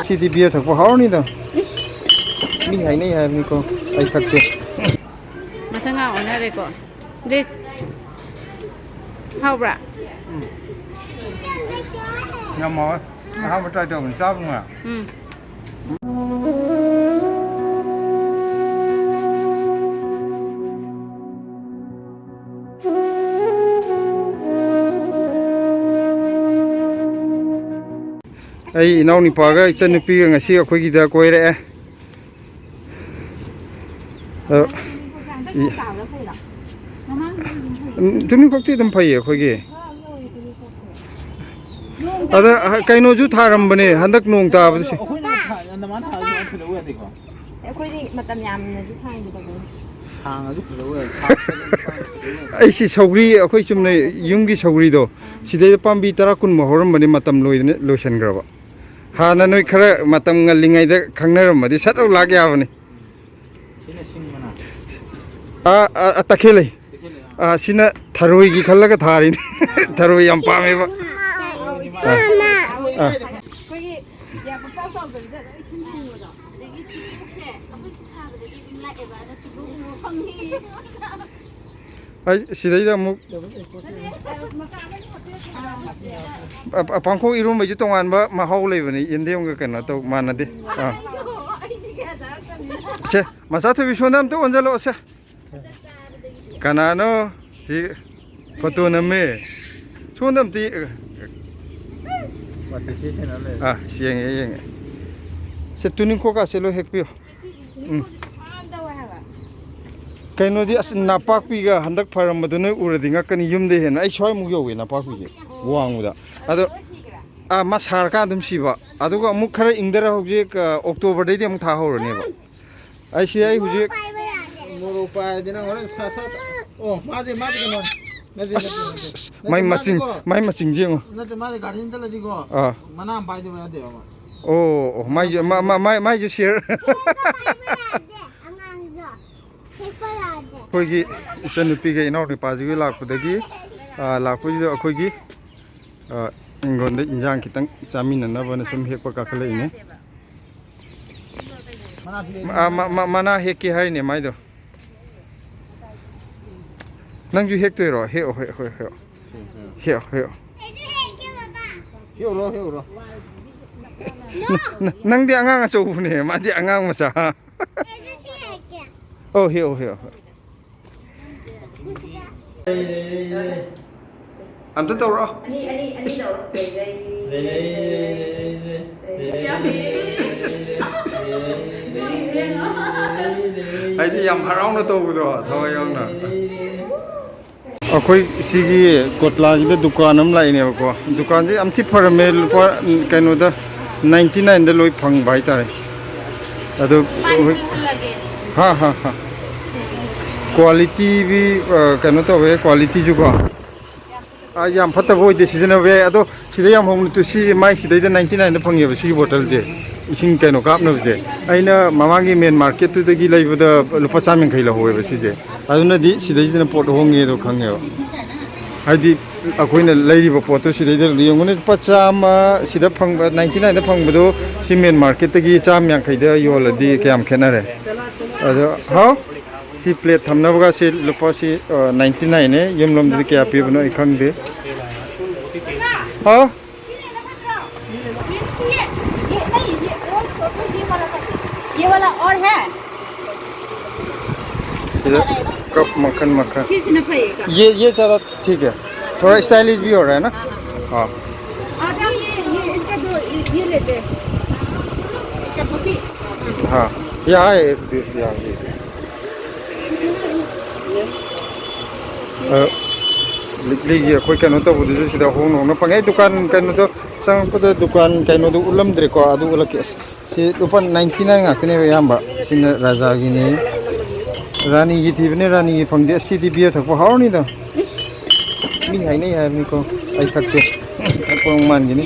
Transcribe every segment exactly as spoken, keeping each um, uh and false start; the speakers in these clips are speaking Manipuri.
ꯁꯤꯗꯤ ꯕꯤꯌꯔ ꯊꯛꯄ ꯍꯥꯎꯔꯅꯤꯗ꯫ ꯃꯤ ꯍꯥꯏꯅꯩ ꯍꯥꯏꯕꯅꯤꯀꯣ, ꯑꯩ ꯊꯛꯇꯦ꯫ ꯃꯊꯪ ꯉꯥ ꯑꯣꯟꯅꯔꯦꯀꯣ꯫ ꯂꯤꯁ꯫ ꯍꯥꯎꯕ꯭ꯔꯥ? ꯌꯥꯝ ꯍꯥꯎꯋꯦ꯫ ꯑꯍꯥꯟꯕ ꯇ꯭ꯔꯥꯏ ꯇꯧꯕꯅꯤ, ꯆꯥꯕ ꯅꯨꯡꯉꯥꯏ꯫ ꯎꯝ꯫ ꯑꯩ ꯏꯅꯥꯎꯅꯨꯄꯥꯒ ꯏꯆꯟꯅꯨꯄꯤꯒ ꯉꯁꯤ ꯑꯩꯈꯣꯏꯒꯤꯗ ꯀꯣꯏꯔꯛꯑꯦ꯫ ꯑ, ꯏ-, ꯎꯝ, ꯇꯨꯅꯤꯡꯈꯣꯛꯇꯤ ꯑꯗꯨꯝ ꯐꯩꯌꯦ ꯑꯩꯈꯣꯏꯒꯤ꯫ ꯑꯗ, ꯑ, ꯀꯩꯅꯣꯁꯨ ꯊꯥꯔꯝꯕꯅꯦ ꯍꯟꯗꯛ ꯅꯣꯡ ꯇꯥꯕꯗꯁꯨ꯫ ꯑꯩꯈꯣꯏꯅ ꯊꯥ-, ꯑꯗꯨꯃꯥꯏꯅ ꯊꯥꯔꯁꯨ ꯐꯖꯧ ꯌꯥꯗꯦꯀꯣ? ꯑꯩꯈꯣꯏꯗꯤ ꯃꯇꯝ ꯌꯥꯝꯅꯁꯨ ꯁꯥꯡꯗꯕꯅꯤ꯫ ꯁꯥꯡꯉꯁꯨ ꯐꯖꯧ ꯌꯥꯗꯦ꯫ ꯊꯥ-, ꯑꯩꯁꯤ ꯁꯧꯒ꯭ꯔꯤ, ꯑꯩꯈꯣꯏ ꯆꯨꯝꯅ ꯌꯨꯝꯒꯤ ꯁꯧꯒ꯭ꯔꯤꯗꯣ, ꯁꯤꯗꯩꯗ ꯄꯥꯝꯕꯤ ꯇꯔꯥ ꯀꯨꯟꯃꯨꯛ ꯍꯧꯔꯝꯕꯅꯤ, ꯃꯇꯝ ꯂꯣꯏꯗꯅ ꯂꯣꯏꯁꯤꯟꯈ꯭ꯔꯕ꯫ ꯍꯥꯟꯅ ꯅꯣꯏ ꯈꯔ ꯃꯇꯝ ꯉꯜꯂꯤꯉꯩꯗ ꯈꯪꯅꯔꯝꯃꯗꯤ ꯁꯠ ꯂꯥꯎ ꯂꯥꯛ ꯌꯥꯕꯅꯤ꯫ ꯁꯤꯅ ꯁꯤꯡ ꯃꯅꯥ꯫ ꯑꯥ, ꯑꯥ, ꯑꯥ, ꯇꯈꯦꯜ ꯂꯩ꯫ ꯇꯈꯦꯜ ꯂꯩ, ꯑꯥ꯫ ꯑꯥ, ꯁꯤꯅ ꯊꯔꯣꯏꯒꯤ ꯈꯜꯂꯒ ꯊꯥꯔꯤꯅꯤ꯫ ꯊꯔꯣꯏ ꯌꯥꯝ ꯄꯥꯝꯃꯦꯕ꯫ ꯑꯥ꯫ ꯑꯥ꯫ ꯑꯩꯈꯣꯏꯒꯤ ꯌꯥꯝ ꯄꯪꯆꯥꯎ ꯆꯥꯎꯗꯕꯤꯗ ꯂꯣꯏ ꯁꯤꯟ ꯁꯤꯟꯕꯗꯣ꯫ ꯑꯗꯒꯤ ꯀꯤꯕꯣꯛꯁꯦ ꯑꯩꯈꯣꯏ ꯁꯤ ꯊꯥꯕꯗꯒꯤ ꯑꯗꯨꯝ ꯂꯥꯛꯑꯦꯕ꯫ ꯑꯗꯣ ꯀꯤꯕꯣꯛ ꯎꯕ ꯐꯪꯉꯤ꯫ ꯑꯩ ꯁꯤꯗꯩꯗ ꯑꯃꯨꯛ ꯑ-, ꯑ-, ꯄꯥꯡꯈꯣꯛ ꯏꯔꯣꯝꯕꯩꯁꯨ ꯇꯣꯉꯥꯟꯕ ꯃꯍꯥꯎ ꯂꯩꯕꯅꯤ, ꯌꯦꯟꯗꯦꯝꯒ ꯀꯩꯅꯣ ꯇꯧ ꯃꯥꯟꯅꯗꯦ꯫ ꯑꯥ꯫ ꯁꯦ, ꯃꯆꯥ ꯊꯣꯏꯕꯤ, ꯁꯣꯝꯗ ꯑꯝꯇ ꯑꯣꯟꯁꯤꯜꯂꯛꯑꯣ, ꯁꯦ꯫ ꯀꯅꯥꯅꯣ? ꯁꯤ ꯐꯣꯇꯣ ꯅꯝꯃꯦ꯫ ꯁꯣꯝꯗ ꯑꯝꯇ ꯌꯦ-, ꯋꯥꯆꯤꯁꯤ ꯁꯦꯟꯅ ꯂꯩ꯫ ꯑꯥ, ꯁꯤ ꯌꯦꯡꯉꯦ, ꯌꯦꯡꯉꯦ꯫ ꯁꯦ, ꯇꯨꯅꯤꯡꯈꯣꯛꯀꯥꯁꯦ ꯂꯣꯏ ꯍꯦꯛꯄꯤꯌꯨ꯫ ꯎꯝ꯫ ꯀꯩꯅꯣꯗꯤ, ꯑꯁ, ꯅꯄꯥꯛꯄꯤꯒ ꯍꯟꯗꯛ ꯐꯔꯝꯕꯗꯣ ꯅꯣꯏ ꯎꯔꯗꯤ ꯉꯛꯀꯅꯤ꯫ ꯌꯨꯝꯗꯩ ꯍꯦꯟꯅ ꯑꯩ ꯁ꯭ꯋꯥꯏꯃꯨꯛ ꯌꯧꯋꯦ ꯅꯄꯥꯛꯄꯤꯁꯦ ꯋꯥꯡꯕꯗ꯫ ꯑꯗꯣ, ꯑꯥ, ꯃꯥ ꯁꯥꯔꯀꯥꯟ ꯑꯗꯨꯝ ꯁꯤꯕ꯫ ꯑꯗꯨꯒ ꯑꯃꯨꯛ ꯈꯔ ꯏꯪꯊꯔ ꯍꯧꯖꯤꯛ, ꯑ, ꯑꯣꯛꯇꯣꯕꯔꯗꯩꯗꯤ ꯑꯃꯨꯛ ꯊꯥ ꯍꯧꯔꯅꯦꯕ꯫ ꯑꯩꯁꯤ ꯑꯩ ꯍꯧꯖꯤꯛ ꯃꯣꯔꯣꯛ ꯄꯥꯏꯔꯗꯤ ꯅꯪ ꯍꯣꯔꯦꯟ ꯁꯥ-, ꯁꯥ-, ꯑꯣ, ꯃꯥꯁꯦ, ꯃꯥꯁꯦ ꯀꯩꯅꯣ, ꯅꯠꯇꯦ, ꯑꯁ, ꯅꯠꯇꯦ, ꯅꯠꯇꯦ꯫ ꯑꯁ, ꯅꯠꯇꯦ, ꯃꯥꯏ ꯃꯥꯁꯦꯀꯣ, ꯃꯆꯤꯡ, ꯃꯥꯏ ꯃꯆꯤꯡꯁꯦ ꯌꯦꯡꯉꯣ꯫ ꯅꯠꯇꯦ, ꯃꯥꯁꯦ ꯒꯥꯔꯗꯦꯟ ꯆꯠꯂꯗꯤꯀꯣ, ꯑꯥ꯫ ꯃꯅꯥ ꯑꯃ ꯄꯥꯏꯗꯕ ꯌꯥꯗꯦꯕ꯫ ꯑꯣ, ꯑꯣ, ꯃꯥꯏꯁꯦ, ꯃꯥ-, ꯃꯥ-, ꯃꯥꯏ-, ꯃꯥꯏꯁꯨ ꯁꯤꯌꯔ꯫ ꯑꯉꯥꯡꯁꯨ ꯍꯦꯛꯄ ꯌꯥꯗꯦ꯫ ꯑꯩꯈꯣꯏꯒꯤ ꯏꯆꯟꯅꯨꯄꯤꯒ ꯏꯅꯥꯎꯅꯨꯄꯥꯁꯤꯒ ꯂꯥꯛꯄꯗꯒꯤ, ꯑꯥ, ꯂꯥꯛꯄꯁꯤꯗ ꯑꯩꯈꯣꯏꯒꯤ ꯑ, ꯍꯤꯡꯒꯣꯜꯗ ꯏꯟꯖꯥꯡ ꯈꯤꯇꯪ ꯆꯥꯃꯤꯟꯅꯅꯕꯅ ꯁꯨꯝ ꯍꯦꯛꯄ ꯀꯥꯈꯠꯂꯛꯏꯅꯦ꯫ ꯑ, ꯃ-, ꯃ-, ꯃꯅꯥ ꯍꯦꯛꯀꯦ ꯍꯥꯏꯔꯤꯅꯦ ꯃꯥꯏꯗꯣ꯫ ꯅꯪꯁꯨ ꯍꯦꯛꯇꯣꯏꯔꯣ? ꯍꯦꯛꯑꯣ, ꯍꯦꯛꯑꯣ, ꯍꯦꯛꯑꯣ, ꯍꯦꯛꯑꯣ꯫ ꯍꯦꯛꯑꯣ, ꯍꯦꯛꯑꯣ꯫ ꯍꯦꯛꯎꯔꯣ, ꯍꯦꯛꯎꯔꯣ꯫ ꯅ-, ꯅ-, ꯅꯪꯗꯤ ꯑꯉꯥꯡ ꯑꯆꯧꯕꯅꯦ, ꯃꯥꯗꯤ ꯑꯉꯥꯡ ꯃꯆꯥ꯫ ꯑꯧ, ꯍꯦꯛꯑꯣ, ꯍꯦꯛꯑꯣ꯫ ꯑꯝꯇ ꯇꯧꯔꯛꯑꯣ꯫ ꯑꯅꯤ, ꯑꯅꯤ, ꯑꯅꯤ ꯇꯧꯔꯣ꯫ ꯂꯩ, ꯂꯩ, ꯂꯩ, ꯂꯩ, ꯂꯩ, ꯂꯩ, ꯂꯩ, ꯂꯩ, ꯂꯩ, ꯂꯩ, ꯂꯩ, ꯂꯩ, ꯂꯩ, ꯂꯩ꯫ ꯍꯥꯏꯗꯤ ꯌꯥꯝ ꯍꯔꯥꯎꯅ ꯇꯧꯕꯗꯣ, ꯊꯋꯥꯏ ꯌꯥꯎꯅ꯫ ꯑꯩꯈꯣꯏ ꯁꯤꯒꯤ ꯀꯣꯠꯂꯥꯒꯤꯗ ꯗꯨꯀꯥꯟ ꯑꯃ ꯂꯥꯛꯏꯅꯦꯕꯀꯣ꯫ ꯗꯨꯀꯥꯟꯁꯦ ꯌꯥꯝ ꯊꯤ ꯐꯔꯝꯃꯦ꯫ ꯂꯨꯄꯥ, ꯀꯩꯅꯣꯗ, ꯅꯥꯏꯟꯇꯤ ꯅꯥꯏꯟꯗ ꯂꯣꯏ ꯐꯪꯕ ꯍꯥꯏꯇꯥꯔꯦ꯫ ꯑꯗꯨ ꯍꯥ, ꯍꯥ, ꯍꯥ꯫ ꯀ꯭ꯋꯥꯂꯤꯇꯤꯗꯤ, ꯑ, ꯀꯩꯅꯣ ꯇꯧꯋꯦ, ꯀ꯭ꯋꯥꯂꯤꯇꯤꯁꯨꯀꯣ꯫ ꯑ, ꯌꯥꯝ ꯐꯠꯇꯕ ꯑꯣꯏꯗꯦ, ꯁꯤꯖꯤꯟꯅꯕ ꯌꯥꯏ꯫ ꯑꯗꯣ ꯁꯤꯗ ꯌꯥꯝ ꯍꯣꯡꯅ ꯇꯨ-, ꯁꯤ ꯃꯥꯏ ꯁꯤꯗꯩꯗ ꯅꯥꯏꯟꯇꯤ ꯅꯥꯏꯟꯗ ꯐꯪꯉꯦꯕ, ꯁꯤꯒꯤ ꯕꯣꯇꯜꯁꯦ, ꯏꯁꯤꯡ ꯀꯩꯅꯣ ꯀꯥꯞꯅꯕꯁꯦ꯫ ꯑꯩꯅ ꯃꯃꯥꯡꯒꯤ ꯃꯦꯟ ꯃꯥꯔꯀꯦꯠꯇꯨꯗꯒꯤ ꯂꯩꯕꯗ ꯂꯨꯄꯥ ꯆꯥꯝ ꯌꯥꯡꯈꯩ ꯂꯧꯍꯧꯋꯦꯕ ꯁꯤꯁꯦ꯫ ꯑꯗꯨꯅꯗꯤ ꯁꯤꯗꯩꯁꯤꯅ ꯄꯣꯠ ꯍꯣꯡꯉꯦꯗꯣ ꯈꯪꯉꯦꯕ꯫ ꯍꯥꯏꯗꯤ ꯑꯩꯈꯣꯏꯅ ꯂꯩꯔꯤꯕ ꯄꯣꯠꯇꯣ ꯁꯤꯗꯩꯗ ꯌꯦꯡꯉꯨꯅꯦ, ꯂꯨꯄꯥ ꯆꯥꯝꯃ ꯁꯤꯗ ꯐꯪꯕ, ꯅꯥꯏꯟꯇꯤ ꯅꯥꯏꯟꯗ ꯐꯪꯕꯗꯣ ꯁꯤ ꯃꯦꯟ ꯃꯥꯔꯀꯦꯠꯇꯒꯤ ꯆꯥꯝ ꯌꯥꯡꯈꯩꯗ ꯌꯣꯜꯂꯗꯤ ꯀꯌꯥꯝ ꯈꯦꯠꯅꯔꯦ? ꯑꯗꯣ, ꯍꯥꯎ? ꯁꯤ ꯄ꯭ꯂꯦꯠ ꯊꯝꯅꯕꯒꯁꯤ ꯂꯨꯄꯥ ꯁꯤ, ꯑ, ꯅꯥꯏꯟꯇꯤ ꯅꯥꯏꯟꯅꯦ꯫ ꯌꯨꯝꯂꯣꯝꯗꯗꯤ ꯀꯌꯥ ꯄꯤꯕꯅꯣ ꯑꯩ ꯈꯪꯗꯦ꯫ ꯍꯥꯎ? ये, ये, ये, नहीं, ये, वो छोटू, ये वाला का। ये वाला और है? इधर कप मक्खन, मक्खन। ꯁꯤꯁꯤꯅ ꯐꯩꯌꯦ꯫ ये, ये ज़्यादा ठीक है, थोड़ा स्टाइलिश भी हो रहा है ना। हाँ। आ जाओ, ये, ये, इसका दो, ये, ये लेते हैं। इसका दो पीस। हाँ, यहाँ है एक पीस, यहाँ ये। ꯑ, ꯂꯤꯛꯂꯤꯒꯤ ꯑꯩꯈꯣꯏ ꯀꯩꯅꯣ ꯇꯧꯕꯗꯨꯁꯨ ꯁꯤꯗ ꯍꯣꯡꯅ ꯍꯣꯡꯅ ꯐꯪꯉꯦ꯫ ꯑꯩ ꯗꯨꯀꯥꯟ ꯀꯩꯅꯣꯗꯣ ꯆꯪꯉꯛꯄꯗ ꯗꯨꯀꯥꯟ ꯀꯩꯅꯣꯗꯣ ꯎꯠꯂꯝꯗ꯭ꯔꯦꯀꯣ, ꯑꯗꯨ ꯎꯠꯂꯛꯀꯦ꯫ ꯑꯁ, ꯁꯤ ꯂꯨꯄꯥ ꯅꯥꯏꯟꯇꯤ ꯅꯥꯏꯟ ꯉꯥꯛꯇꯅꯦꯕ ꯑꯌꯥꯝꯕ꯫ ꯁꯤꯅ ꯔꯥꯖꯥꯒꯤꯅꯤ꯫ ꯔꯥꯅꯤꯒꯤ ꯊꯤꯕꯅꯦ, ꯔꯥꯅꯤꯒꯤ ꯐꯪꯗꯦ꯫ ꯑꯁ, ꯁꯤꯗꯤ ꯕꯤꯌꯔ ꯊꯛꯄ ꯍꯥꯎꯔꯅꯤꯗ꯫ ꯃꯤ ꯍꯥꯏꯅꯩ ꯍꯥꯏꯕꯅꯤꯀꯣ, ꯑꯩ ꯊꯛꯇꯦ꯫ ꯊꯛꯄ ꯃꯥꯟꯒꯤꯅꯤ꯫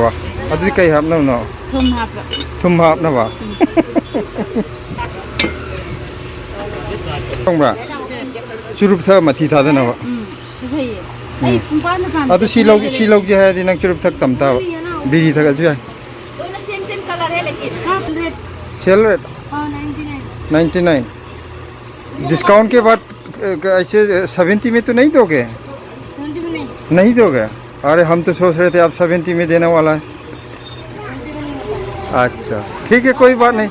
ꯋꯥ, ꯑꯗꯨꯗꯤ ꯀꯩ ꯍꯥꯞꯅꯕꯅꯣ? ꯊꯨꯝ ꯍꯥꯞꯄ꯫ ꯊꯨꯝ ꯍꯥꯞꯅꯕ? ꯈꯪꯕ꯭ꯔꯥ? ꯆꯨꯔꯨꯞ ꯊꯛꯑ ꯃꯊꯤ ꯊꯥꯗꯅꯕ꯫ ꯎꯝ, ꯐꯖꯩꯌꯦ꯫ ꯑꯩ ꯎꯝ꯫ ꯄꯨꯡꯄꯥꯝꯗ ꯄꯥꯝꯃꯦ꯫ ꯑꯗꯨ ꯁꯤ ꯂꯧ-, ꯁꯤ ꯂꯧꯒꯦ ꯍꯥꯏꯔꯗꯤ ꯅꯪ ꯆꯨꯔꯨꯞ ꯊꯛ ꯇꯝ ꯇꯥꯕ꯫ ꯕꯤꯔꯤ ꯊꯛꯑꯁꯨ ꯌꯥꯏ꯫ दोनों सेम सेम कलर है लेकिन। हाँ, रेट। Sale rate? हाँ, ninety nine. Ninety nine. Discount के बाद, अ, ऐसे सेवेंटी में तो नहीं दोगे? सेवेंटी में नहीं। नहीं दोगे? अरे, हम तो सोच रहे थे आप सेवेंटी में देने वाला है। सेवेंटी में नहीं होता है। अच्छा, ठीक है, कोई बात नहीं।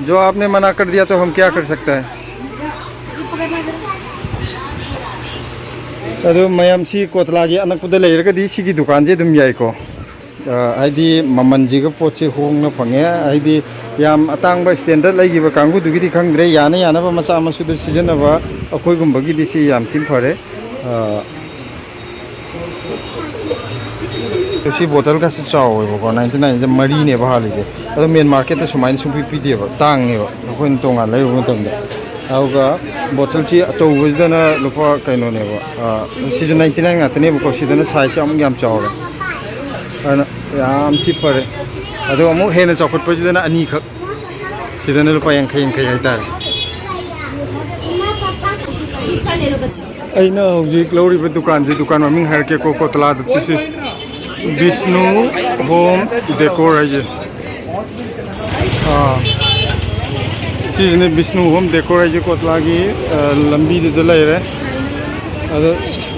जो आपने मना कर दिया तो हम क्या कर सकते हैं? ꯑꯗꯣ ꯃꯌꯥꯝꯁꯤ ꯀꯣꯇꯂꯥꯒꯤ ꯑꯅꯛꯄꯗ ꯂꯩꯔꯒꯗꯤ ꯁꯤꯒꯤ ꯗꯨꯀꯥꯟꯁꯦ ꯑꯗꯨꯝ ꯌꯥꯏꯀꯣ꯫ ꯑ, ꯍꯥꯏꯗꯤ ꯃꯃꯜꯁꯤꯒ ꯄꯣꯠꯁꯦ ꯍꯣꯡꯅ ꯐꯪꯉꯦ꯫ ꯍꯥꯏꯗꯤ ꯌꯥꯝ ꯑꯇꯥꯡꯕ ꯁ꯭ꯇꯦꯟꯗꯔꯠ ꯂꯩꯈꯤꯕ ꯀꯥꯡꯕꯨꯗꯨꯒꯤꯗꯤ ꯈꯪꯗ꯭ꯔꯦ, ꯌꯥꯅ ꯌꯥꯅꯕ ꯃꯆꯥ ꯃꯁꯨꯗ ꯁꯤꯖꯤꯟꯅꯕ ꯑꯩꯈꯣꯏꯒꯨꯝꯕꯒꯤꯗꯤ ꯁꯤ ꯌꯥꯝ ꯊꯤꯅ ꯐꯔꯦ꯫ ꯑ, ꯁꯤ ꯕꯣꯇꯜꯒꯁꯦ ꯆꯥꯎꯋꯦꯕꯀꯣ, ꯅꯥꯏꯟꯇꯤ ꯅꯥꯏꯟꯁꯦ ꯃꯔꯤꯅꯦꯕ ꯍꯥꯜꯂꯤꯁꯦ꯫ ꯑꯗꯣ ꯃꯦꯟ ꯃꯥꯔꯀꯦꯠꯇ ꯁꯨꯃꯥꯏꯅ ꯁꯨꯡꯄꯤ ꯄꯤꯗꯦꯕ, ꯇꯥꯡꯉꯦꯕ ꯑꯩꯈꯣꯏꯅ ꯇꯣꯉꯥꯟ ꯂꯩꯔꯨꯕ ꯃꯇꯝꯗ꯫ ꯑꯗꯨꯒ ꯕꯣꯇꯜꯁꯤ ꯑꯆꯧꯕꯁꯤꯗꯅ ꯂꯨꯄꯥ ꯀꯩꯅꯣꯅꯦꯕ, ꯑ, ꯁꯤꯁꯨ ꯅꯥꯏꯟꯇꯤ ꯅꯥꯏꯟ ꯉꯥꯛꯇꯅꯦꯕꯀꯣ, ꯁꯤꯗꯅ ꯁꯥꯏꯖꯁꯦ ꯑꯃꯨꯛ ꯌꯥꯝ ꯆꯥꯎꯔꯦ, ꯑꯗꯨꯅ ꯌꯥꯝ ꯊꯤ ꯐꯔꯦ꯫ ꯑꯗꯣ ꯑꯃꯨꯛ ꯍꯦꯟꯅ ꯆꯥꯎꯈꯠꯄꯁꯤꯗꯅ ꯑꯅꯤꯈꯛ, ꯁꯤꯗꯅ ꯂꯨꯄꯥ ꯌꯥꯡꯈꯩ ꯌꯥꯡꯈꯩ ꯍꯥꯏꯇꯥꯔꯦ꯫ ꯑꯩꯅ ꯍꯧꯖꯤꯛ ꯂꯧꯔꯤꯕ ꯗꯨꯀꯥꯟꯁꯤ, ꯗꯨꯀꯥꯟ ꯃꯃꯤꯡ ꯍꯥꯏꯔꯛꯀꯦꯀꯣ, ꯀꯣꯇꯂꯥꯗ ꯇꯨꯁꯤ ꯕꯤꯁꯅꯨ ꯍꯣꯝ ꯗꯦꯀꯣꯔ ꯍꯥꯏꯁꯦ꯫ ꯑꯥ, ꯁꯤꯁꯤꯅ ꯕꯤꯁꯅꯨ ꯍꯣꯝ ꯗꯦꯀꯣꯔ ꯍꯥꯏꯁꯦ ꯀꯣꯇꯂꯥꯒꯤ, ꯑ, ꯂꯝꯕꯤꯗꯨꯗ ꯂꯩꯔꯦ꯫ ꯑꯗꯣ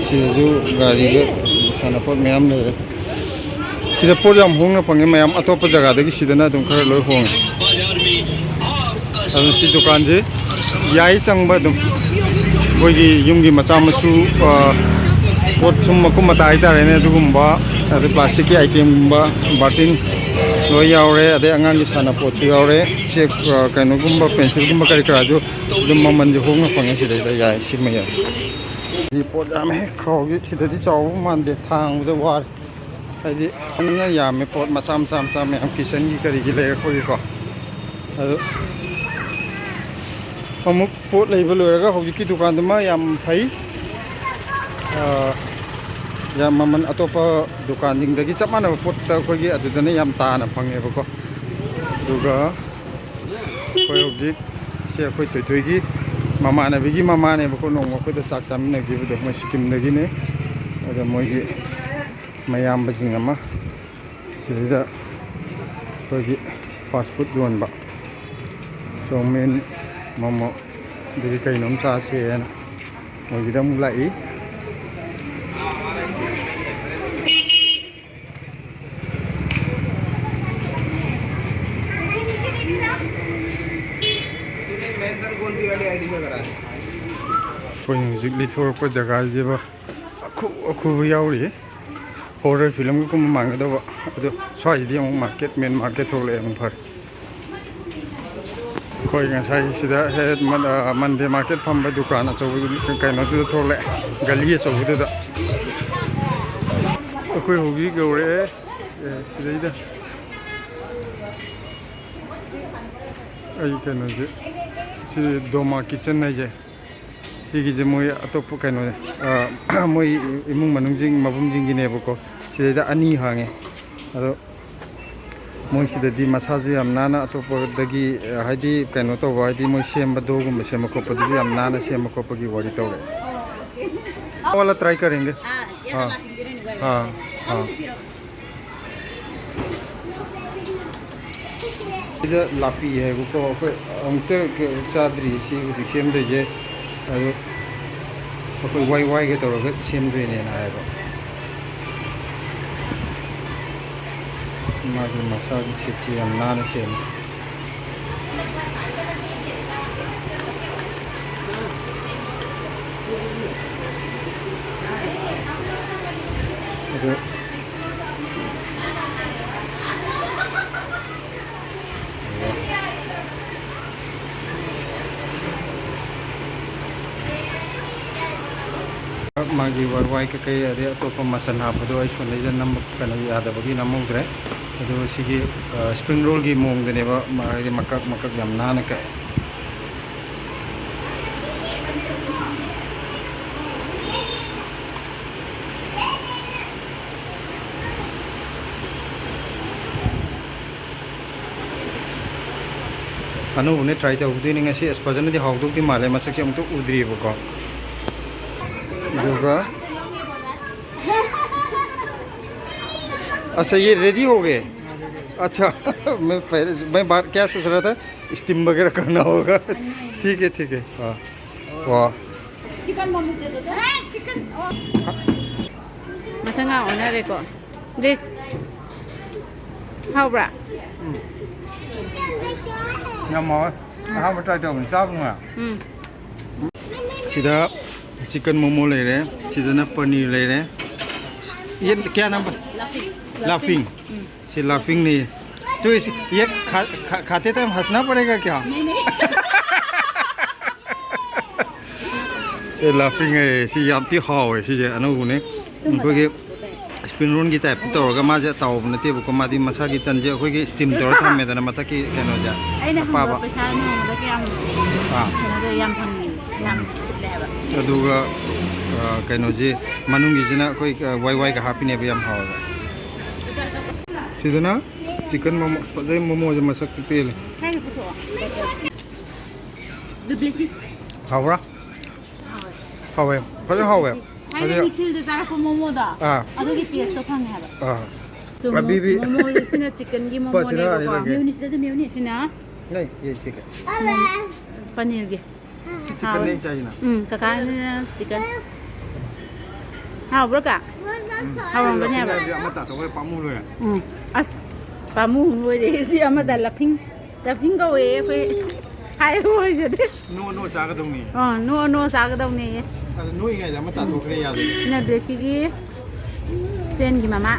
ꯁꯤꯗꯁꯨ ꯒꯥꯔꯤꯒ ꯁꯥꯟꯅꯄꯣꯠ ꯃꯌꯥꯝ ꯂꯩꯔꯦ꯫ ꯁꯤꯗ ꯄꯣꯠ ꯌꯥꯝ ꯍꯣꯡꯅ ꯐꯪꯉꯦ ꯃꯌꯥꯝ, ꯑꯇꯣꯞꯄ ꯖꯒꯥꯗꯒꯤ ꯁꯤꯗꯅ ꯑꯗꯨꯝ ꯈꯔ ꯂꯣꯏ ꯍꯣꯡꯉꯦ꯫ ꯑꯗꯨꯅ ꯁꯤ ꯗꯨꯀꯥꯟꯁꯤ ꯌꯥꯏ ꯆꯪꯕ ꯑꯗꯨꯝ꯫ ꯑꯩꯈꯣꯏꯒꯤ ꯌꯨꯝꯒꯤ ꯃꯆꯥ ꯃꯁꯨ, ꯑ, ꯄꯣꯠ ꯁꯨꯝ ꯃꯀꯨꯞ ꯃꯇꯥ ꯍꯥꯏꯇꯥꯔꯦꯅꯦ, ꯑꯗꯨꯒꯨꯝꯕ, ꯑꯗꯩ ꯄ꯭ꯂꯥꯁꯇꯤꯛꯀꯤ ꯑꯥꯏꯇꯦꯝꯒꯨꯝꯕ, ꯕꯥꯔꯇꯤꯟ ꯂꯣꯏ ꯌꯥꯎꯔꯦ, ꯑꯗꯩ ꯑꯉꯥꯡꯒꯤ ꯁꯥꯟꯅꯄꯣꯠꯁꯨ ꯌꯥꯎꯔꯦ꯫ ꯆꯦꯛ, ꯑ, ꯀꯩꯅꯣꯒꯨꯝꯕ, ꯄꯦꯟꯁꯤꯜꯒꯨꯝꯕ ꯀꯔꯤ ꯀꯔꯥꯁꯨ ꯑꯗꯨꯝ ꯃꯃꯜꯁꯨ ꯍꯣꯡꯅ ꯐꯪꯉꯦ ꯁꯤꯗꯩꯗ꯫ ꯌꯥꯏ, ꯁꯤꯃ ꯌꯥꯏ꯫ ꯁꯤ ꯄꯣꯠ ꯌꯥꯝꯃꯦ, ꯈꯥꯎꯁꯦ ꯁꯤꯗꯗꯤ ꯆꯥꯎꯕ ꯃꯥꯟꯗꯦ, ꯊꯥꯡꯕꯗ ꯋꯥꯔꯦ꯫ ꯍꯥꯏꯗꯤ ꯐꯖꯅ ꯌꯥꯝꯃꯦ ꯄꯣꯠ ꯃꯆꯥ ꯃꯆꯥ ꯃꯆꯥ ꯃꯌꯥꯝ ꯀꯤꯠꯆꯟꯒꯤ ꯀꯔꯤꯒꯤ ꯂꯩꯔꯛꯄꯒꯤꯀꯣ꯫ ꯑꯗꯨ ꯑꯃꯨꯛ ꯄꯣꯠ ꯂꯩꯕ ꯂꯣꯏꯔꯒ ꯍꯧꯖꯤꯛꯀꯤ ꯗꯨꯀꯥꯟꯗꯨꯃ ꯌꯥꯝ ꯐꯩ꯫ ꯑ, ꯌꯥꯝ ꯃꯃꯜ ꯑꯇꯣꯞꯄ ꯗꯨꯀꯥꯟꯁꯤꯡꯗꯒꯤ ꯆꯞ ꯃꯥꯟꯅꯕ ꯄꯣꯠꯇ ꯑꯩꯈꯣꯏꯒꯤ ꯑꯗꯨꯗꯅ ꯌꯥꯝ ꯇꯥꯅ ꯐꯪꯉꯦꯕꯀꯣ꯫ ꯑꯗꯨꯒ ꯑꯩꯈꯣꯏ ꯍꯧꯖꯤꯛ ꯁꯤ ꯑꯩꯈꯣꯏ ꯊꯣꯏꯊꯣꯏꯒꯤ ꯃꯃꯥꯟꯅꯕꯤꯒꯤ ꯃꯃꯥꯅꯦꯕꯀꯣ, ꯅꯣꯡꯃ ꯑꯩꯈꯣꯏꯗ ꯆꯥꯛ ꯆꯥꯃꯤꯟꯅꯈꯤꯕꯗꯣ, ꯃꯣꯏ ꯁꯤꯀꯤꯝꯗꯒꯤꯅꯦ꯫ ꯑꯗ ꯃꯣꯏꯒꯤ ꯃꯌꯥꯝꯕꯁꯤꯡ ꯑꯃ ꯁꯤꯗꯩꯗ ꯑꯩꯈꯣꯏꯒꯤ ꯐꯥꯁ ꯐꯨꯗ ꯌꯣꯟꯕ, ꯆꯧꯃꯤꯟ, ꯃꯣꯃꯣ, ꯑꯗꯒꯤ ꯀꯩꯅꯣꯝ ꯆꯥꯁꯦꯅ ꯃꯣꯏꯒꯤꯗ ꯑꯃꯨꯛ ꯂꯥꯛꯏ꯫ ꯑꯩꯈꯣꯏꯅ ꯍꯧꯖꯤꯛ ꯂꯤꯊꯣꯔꯛꯄ ꯖꯒꯥꯁꯤꯕ ꯑꯈꯨ ꯑꯈꯨꯕ ꯌꯥꯎꯔꯤ꯫ ꯍꯣꯔꯔ ꯐꯤꯂꯝꯒ ꯀꯨꯝꯕ ꯃꯥꯟꯒꯗꯧꯕ꯫ ꯑꯗꯨ ꯁ꯭ꯋꯥꯏꯁꯤꯗꯤ ꯑꯃꯨꯛ ꯃꯥꯔꯀꯦꯠ, ꯃꯦꯟ ꯃꯥꯔꯀꯦꯠ ꯊꯣꯛꯂꯛꯑꯦ, ꯑꯃꯨꯛ ꯐꯔꯦ꯫ ꯑꯩꯈꯣꯏ ꯉꯁꯥꯏ ꯁꯤꯗ ꯍꯦꯛ ꯃꯟ-, ꯑ, ꯃꯟꯗꯦ ꯃꯥꯔꯀꯦꯠ ꯐꯝꯕ ꯗꯨꯀꯥꯟ ꯑꯆꯧꯕ ꯀꯩꯅꯣꯗꯨꯗ ꯊꯣꯛꯂꯛꯑꯦ, ꯒꯂꯤ ꯑꯆꯧꯕꯗꯨꯗ꯫ ꯑꯩꯈꯣꯏ ꯍꯧꯖꯤꯛ ꯌꯧꯔꯛꯑꯦ꯫ ꯑꯦ, ꯁꯤꯗꯩꯗ ꯑꯩ ꯀꯩꯅꯣꯁꯦ, ꯁꯤ ꯗꯣꯃꯥ ꯀꯤꯠꯆꯟ ꯍꯥꯏꯁꯦ꯫ ꯁꯤꯒꯤꯁꯦ ꯃꯣꯏ ꯑꯇꯣꯞꯄ ꯀꯩꯅꯣꯅꯦ, ꯑ, ꯃꯣꯏ ꯏꯃꯨꯡ ꯃꯅꯨꯡꯁꯤꯡ, ꯃꯕꯨꯡꯁꯤꯡꯒꯤꯅꯦꯕꯀꯣ꯫ ꯁꯤꯗꯩꯗ ꯑꯅꯤ ꯍꯥꯡꯉꯦ꯫ ꯑꯗꯣ ꯃꯣꯏꯁꯤꯗꯗꯤ ꯃꯁꯥꯁꯨ ꯌꯥꯝ ꯅꯥꯟꯅ, ꯑꯇꯣꯞꯄꯗꯒꯤ, ꯑ, ꯍꯥꯏꯗꯤ ꯀꯩꯅꯣ ꯇꯧꯕ, ꯍꯥꯏꯗꯤ ꯃꯣꯏ ꯁꯦꯝꯕ ꯗꯣꯒꯨꯝꯕ ꯁꯦꯝꯕ ꯈꯣꯠꯄꯗꯨꯁꯨ ꯌꯥꯝ ꯅꯥꯟꯅ ꯁꯦꯝꯕ ꯈꯣꯠꯄꯒꯤ ꯋꯥꯔꯤ ꯇꯧꯔꯦ꯫ ꯋꯥꯂꯥ ꯇ꯭ꯔꯥꯏ ꯀꯔꯦꯡꯒꯦ꯫ ꯑꯥ, ꯑꯥ꯫ ꯁꯤꯗ ꯂꯥꯛꯄꯤ ꯍꯥꯏꯕꯀꯣ, ꯑꯩꯈꯣꯏ ꯑꯃꯨꯛꯇ ꯆꯥꯗ꯭ꯔꯤ꯫ ꯁꯤ ꯍꯧꯖꯤꯛ ꯁꯦꯝꯗꯣꯏꯁꯦ꯫ ꯑꯗꯨ ꯑꯩꯈꯣꯏ ꯋꯥꯏ ꯋꯥꯏꯒ ꯇꯧꯔꯒ ꯁꯦꯝꯗꯣꯏꯅꯦꯅ ꯍꯥꯏꯕ꯫ ꯃꯥꯒꯤ ꯃꯁꯥꯒꯤ ꯁꯤꯠꯁꯤ ꯌꯥꯝ ꯅꯥꯟꯅ ꯁꯦꯝꯃꯤ꯫ ꯑꯗꯨ ꯃꯥꯒꯤ ꯋꯥꯏ ꯋꯥꯏ ꯀꯩꯀꯩ ꯑꯗꯩ ꯑꯇꯣꯞꯄ ꯃꯆꯜ ꯍꯥꯞꯄꯗꯣ ꯑꯩ ꯁꯣꯝꯗꯩꯗ ꯅꯝꯕ ꯀꯩꯅꯣ ꯌꯥꯗꯕꯒꯤ ꯅꯝꯍꯧꯗ꯭ꯔꯦ꯫ ꯑꯗꯨꯒ ꯁꯤꯒꯤ, ꯑ, ꯁ꯭ꯄ꯭ꯔꯤꯡ ꯔꯣꯜꯒꯤ ꯃꯑꯣꯡꯗꯅꯦꯕ, ꯃꯥ-, ꯍꯥꯏꯗꯤ ꯃꯀꯛ ꯃꯀꯛ ꯌꯥꯝ ꯅꯥꯟꯅ ꯀꯛꯑꯦ꯫ ꯑꯅꯧꯕꯅꯦ, try ꯇꯧꯗꯣꯏꯅꯤ ꯉꯁꯤ꯫ ꯑꯁ, ꯐꯖꯅꯗꯤ ꯍꯥꯎꯗꯧꯗꯤ ꯃꯥꯜꯂꯦ, ꯃꯁꯛꯁꯦ ꯑꯃꯨꯛꯇ ꯎꯗ꯭ꯔꯤꯕꯀꯣ꯫ ꯑꯗꯨꯒ अच्छा, ये रेडी हो गए। अच्छा। मैं पहले, मैं बात क्या सोच रहा था, स्टीम वगैरह करना होगा। ठीक है, ठीक है। हाँ। वाह। ꯆꯤꯀꯟ ꯃꯃꯤꯠꯇꯨꯗ ꯆꯤꯀꯟ꯫ ꯃꯊꯪ ꯉꯥ ꯑꯣꯟꯅꯔꯦꯀꯣ꯫ ꯂꯤꯁ꯫ ꯍꯥꯎꯕ꯭ꯔꯥ? ꯌꯥꯝ ꯍꯥꯎꯋꯦ꯫ ꯑꯍꯥꯟꯕ try ꯇꯧꯕꯅꯤ, ꯆꯥꯕ ꯅꯨꯡꯉꯥꯏ꯫ ꯎꯝ꯫ ꯁꯤꯗ ꯆꯤꯀꯟ ꯃꯣꯃꯣ ꯂꯩꯔꯦ, ꯁꯤꯗꯅ ꯄꯅꯤꯔ ꯂꯩꯔꯦ꯫ ꯌꯦꯟ ꯀꯌꯥ ꯅꯝꯕꯔ? ꯂꯥꯐꯤꯡ꯫ ꯎꯝ꯫ ꯁꯤ ꯂꯥꯐꯤꯡꯅꯤ꯫ तो इस, ये खा, खा, खाते टाइम हंसना पड़ेगा क्या? नहीं, नहीं। ꯑꯦ, ꯂꯥꯐꯤꯡ ꯍꯥꯏꯌꯦ꯫ ꯁꯤ ꯌꯥꯝ ꯊꯤ ꯍꯥꯎꯋꯦ꯫ ꯁꯤꯁꯦ ꯑꯅꯧꯕꯅꯦ꯫ ꯑꯩꯈꯣꯏꯒꯤ ꯁ꯭ꯄ꯭ꯔꯤꯡ ꯔꯣꯜꯒꯤ ꯇꯥꯏꯞꯇ ꯇꯧꯔꯒ, ꯃꯥꯁꯦ ꯑꯇꯥꯎꯕ ꯅꯠꯇꯦꯕꯀꯣ, ꯃꯥꯗꯤ ꯃꯁꯥꯒꯤ ꯇꯟꯁꯦ ꯑꯩꯈꯣꯏꯒꯤ ꯁ꯭ꯇꯤꯝ ꯇꯧꯔ ꯊꯝꯃꯦꯗꯅ, ꯃꯊꯛꯀꯤ ꯀꯩꯅꯣꯁꯦ, ꯑꯩꯅ ꯍꯪꯕ ꯑꯄꯥꯕ꯫ ꯄꯩꯁꯥ ꯅꯣꯡꯃꯗ ꯀꯌꯥꯝ ꯑꯥ꯫ ꯀꯩꯅꯣꯗꯣ ꯌꯥꯝ ꯐꯪꯉꯤ, ꯌꯥꯝ ꯁꯤꯠꯂꯦ ꯍꯥꯏꯕ꯫ ꯑꯗꯨꯒ, ꯑ, ꯀꯩꯅꯣꯁꯦ, ꯃꯅꯨꯡꯒꯤꯁꯤꯅ ꯑꯩꯈꯣꯏ, ꯑ, ꯋꯥꯏ ꯋꯥꯏꯒ ꯍꯥꯞꯄꯤꯅꯦꯕ, ꯌꯥꯝ ꯍꯥꯎꯋꯦꯕ꯫ ꯁꯤꯗꯅ ꯆꯤꯀꯟ ꯃꯣꯃꯣ, ꯐꯖꯩ, ꯃꯣꯃꯣꯁꯦ ꯃꯁꯛꯇꯤ ꯄꯦꯜꯂꯦ꯫ ꯈꯔ ꯄꯨꯊꯣꯛꯑꯣ꯫ ꯗꯨꯕ꯭ꯂꯤꯁꯤ꯫ ꯍꯥꯎꯕ꯭ꯔꯥ? ꯍꯥꯎꯋꯦ꯫ ꯐꯖꯅ ꯍꯥꯎꯋꯦ꯫ ꯊꯥꯏꯅ ꯐꯖꯅ꯫ ꯅꯤꯈꯤꯜꯗ ꯆꯥꯔꯛꯄ ꯃꯣꯃꯣꯗꯣ, ꯑꯥ꯫ ꯑꯗꯨꯒꯤ taste ꯇꯣ ꯐꯪꯉꯦ ꯍꯥꯏꯕ꯫ ꯑꯥ꯫ ꯁꯣ, ꯃꯣ-, ꯑꯕꯤꯕꯤ꯫ ꯃꯣꯃꯣꯁꯦ ꯁꯤꯅ ꯆꯤꯀꯟꯒꯤ ꯄꯣꯠꯁꯤꯅ ꯃꯣꯃꯣꯅꯦꯕꯀꯣ꯫ ꯑꯅꯤꯔꯛꯀꯤ꯫ ꯃ꯭ꯌꯨꯅꯤꯁꯇꯗꯤ ꯃ꯭ꯌꯨꯅꯤꯁ꯫ ꯁꯤꯅ ꯅꯩ, ꯌꯦ, ꯁꯤ ꯀꯩ? ꯄꯅꯤꯔꯒꯤ꯫ ꯁꯤ ꯆꯤꯀꯟꯅꯦ ꯍꯥꯎꯋꯦ꯫ ꯑꯩ ꯆꯥꯏꯁꯤꯅ꯫ ꯎꯝ, ꯀꯀꯥꯁꯤꯅ ꯆꯤꯀꯟ꯫ ꯍꯥꯎꯕ꯭ꯔꯣ, ꯀꯥ? ꯎꯝ꯫ ꯍꯥꯎꯔꯝꯒꯅꯤ ꯍꯥꯏꯕ꯫ ꯁꯤ ꯑꯃ ꯇꯥꯊꯣꯛꯈ꯭ꯔꯦ, ꯄꯥꯝꯃꯨ ꯂꯣꯏꯔꯦ꯫ ꯎꯝ꯫ ꯑꯁ, ꯄꯥꯝꯃꯨ ꯂꯣꯏꯔꯦ꯫ ꯁꯤ ꯑꯃꯗ ꯂꯐꯤꯡ꯫ ꯇꯐꯤꯡ ꯀꯧꯋꯦ ꯑꯩꯈꯣꯏ꯫ ꯍꯥꯏꯕ ꯑꯣꯏꯖꯗꯦ꯫ ꯅꯣ, ꯅꯣ ꯆꯥꯒꯗꯧꯅꯤ꯫ ꯑꯥ, ꯅꯣ, ꯅꯣ ꯆꯥꯒꯗꯧꯅꯦꯌꯦ꯫ ꯑꯗꯨ ꯅꯣꯏꯉꯩꯗ ꯑꯃ ꯇꯥꯊꯣꯛꯈ꯭ꯔꯦ ꯌꯥꯗꯦ꯫ ꯁꯤꯅ ꯕ꯭ꯂꯦꯁꯤꯒꯤ friend ꯀꯤ ꯃꯃꯥ꯫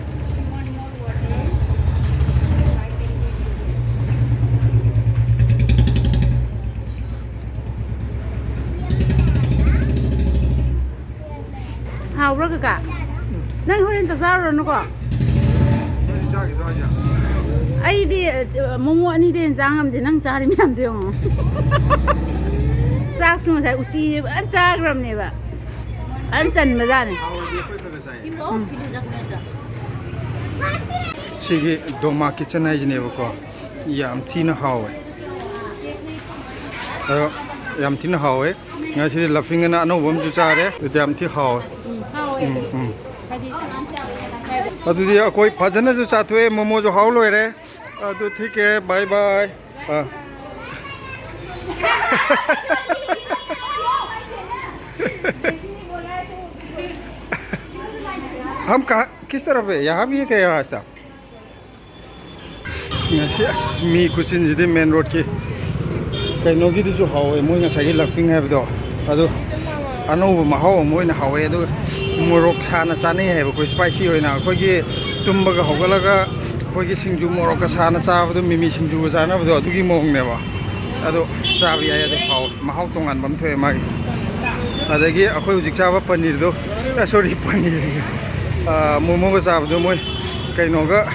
ꯍꯥꯎꯕ꯭ꯔꯣ ꯀꯀꯥ? ꯅꯪ ꯍꯣꯔꯦꯟ ꯆꯥꯛ ꯆꯥꯔꯨꯔꯅꯨꯀꯣ꯫ ꯅꯪ ꯆꯥꯈꯤꯗ꯭ꯔꯣ ꯍꯥꯏꯁꯦ? ꯑꯩꯗꯤ, ꯑ, ꯃꯣꯃꯣ ꯑꯅꯤꯗꯩ ꯍꯦꯟꯅ ꯆꯥ ꯉꯝꯗꯦ, ꯅꯪ ꯆꯥꯔꯤ ꯃꯌꯥꯝꯗꯣ ꯌꯦꯡꯉꯣ꯫ ꯆꯥꯛꯁꯨ ꯉꯁꯥꯏ ꯎꯇꯤ ꯐꯖꯅ ꯆꯥꯈ꯭ꯔꯕꯅꯦꯕ꯫ ꯐꯖꯅ ꯆꯟꯕꯖꯥꯠꯅꯤ꯫ ꯍꯥꯎꯔꯗꯤ ꯑꯩꯈꯣꯏ ꯈꯔ ꯈꯔ ꯆꯥꯏ꯫ ꯎꯝ꯫ ꯁꯤꯒꯤ ꯗꯣꯃꯥ ꯀꯤꯠꯆꯟ ꯍꯥꯏꯁꯤꯅꯦꯕꯀꯣ, ꯌꯥꯝ ꯊꯤꯅ ꯍꯥꯎꯋꯦ꯫ ꯑꯗꯣ ꯌꯥꯝ ꯊꯤꯅ ꯍꯥꯎꯋꯦ꯫ ꯉꯁꯤꯗꯤ ꯂꯐꯤꯡ ꯑꯅ ꯑꯅꯧꯕ ꯑꯃꯁꯨ ꯆꯥꯔꯦ꯫ ꯑꯗꯨꯗꯤ ꯌꯥꯝ ꯊꯤ ꯍꯥꯎꯋꯦ꯫ ꯎꯝ, ꯍꯥꯎꯋꯦ꯫ ꯎꯝ, ꯎꯝ꯫ ꯍꯥꯏꯗꯤ ꯑꯗꯨꯗꯤ ꯑꯩꯈꯣꯏ ꯐꯖꯅꯁꯨ ꯆꯥꯊꯣꯛꯑꯦ, ꯃꯣꯃꯣꯁꯨ ꯍꯥꯎ ꯂꯣꯏꯔꯦ꯫ ꯑꯗꯨ ꯊꯤꯛ ꯍꯦ, ꯕꯥꯏ ꯕꯥꯏ꯫ ꯑꯥ꯫ हम कहाँ, किस तरफ है? यहाँ भी है क्या, यहाँ रास्ता? ꯉꯁꯤ ꯑꯁ, ꯃꯤ ꯈꯨꯆꯤꯟꯁꯤꯗꯤ ꯃꯦꯟ ꯔꯣꯗꯀꯤ ꯀꯩꯅꯣꯒꯤꯗꯨꯁꯨ ꯍꯥꯎꯋꯦ, ꯃꯣꯏ ꯉꯁꯥꯏꯒꯤ ꯂꯐꯤꯡ ꯍꯥꯏꯕꯗꯣ, ꯑꯗꯣ ꯑꯅꯧꯕ ꯃꯍꯥꯎ ꯑꯃ ꯑꯣꯏꯅ ꯍꯥꯎꯋꯦ꯫ ꯑꯗꯨꯒ ꯃꯣꯔꯣꯛ ꯁꯥꯅ ꯆꯥꯅꯩ ꯍꯥꯏꯕꯀꯣ, ꯁ꯭ꯄꯥꯏꯁꯤ ꯑꯣꯏꯅ꯫ ꯑꯩꯈꯣꯏꯒꯤ ꯇꯨꯝꯕꯒ ꯍꯧꯒꯠꯂꯒ ꯑꯩꯈꯣꯏꯒꯤ ꯁꯤꯡꯖꯨ ꯃꯣꯔꯣꯛꯀ ꯁꯥꯅ ꯆꯥꯕꯗꯣ, ꯃꯤꯃꯤ ꯁꯤꯡꯖꯨꯒ ꯆꯥꯅꯕꯗꯣ, ꯑꯗꯨꯒꯤ ꯃꯑꯣꯡꯅꯦꯕ꯫ ꯑꯗꯣ ꯆꯥꯕ ꯌꯥꯏ, ꯑꯗꯣ ꯍꯥꯎꯋꯦ, ꯃꯍꯥꯎ ꯇꯣꯉꯥꯟꯕ ꯑꯃ ꯊꯣꯛꯑꯦ ꯃꯥꯒꯤ꯫ ꯑꯗꯒꯤ ꯑꯩꯈꯣꯏ ꯍꯧꯖꯤꯛ ꯆꯥꯕ ꯄꯅꯤꯔꯗꯣ, ꯑꯦ, ꯁꯣꯔꯤ, ꯄꯅꯤꯔ, ꯑꯥ, ꯃꯣꯃꯣꯒ ꯆꯥꯕꯗꯣ ꯃꯣꯏ ꯀꯩꯅꯣꯒ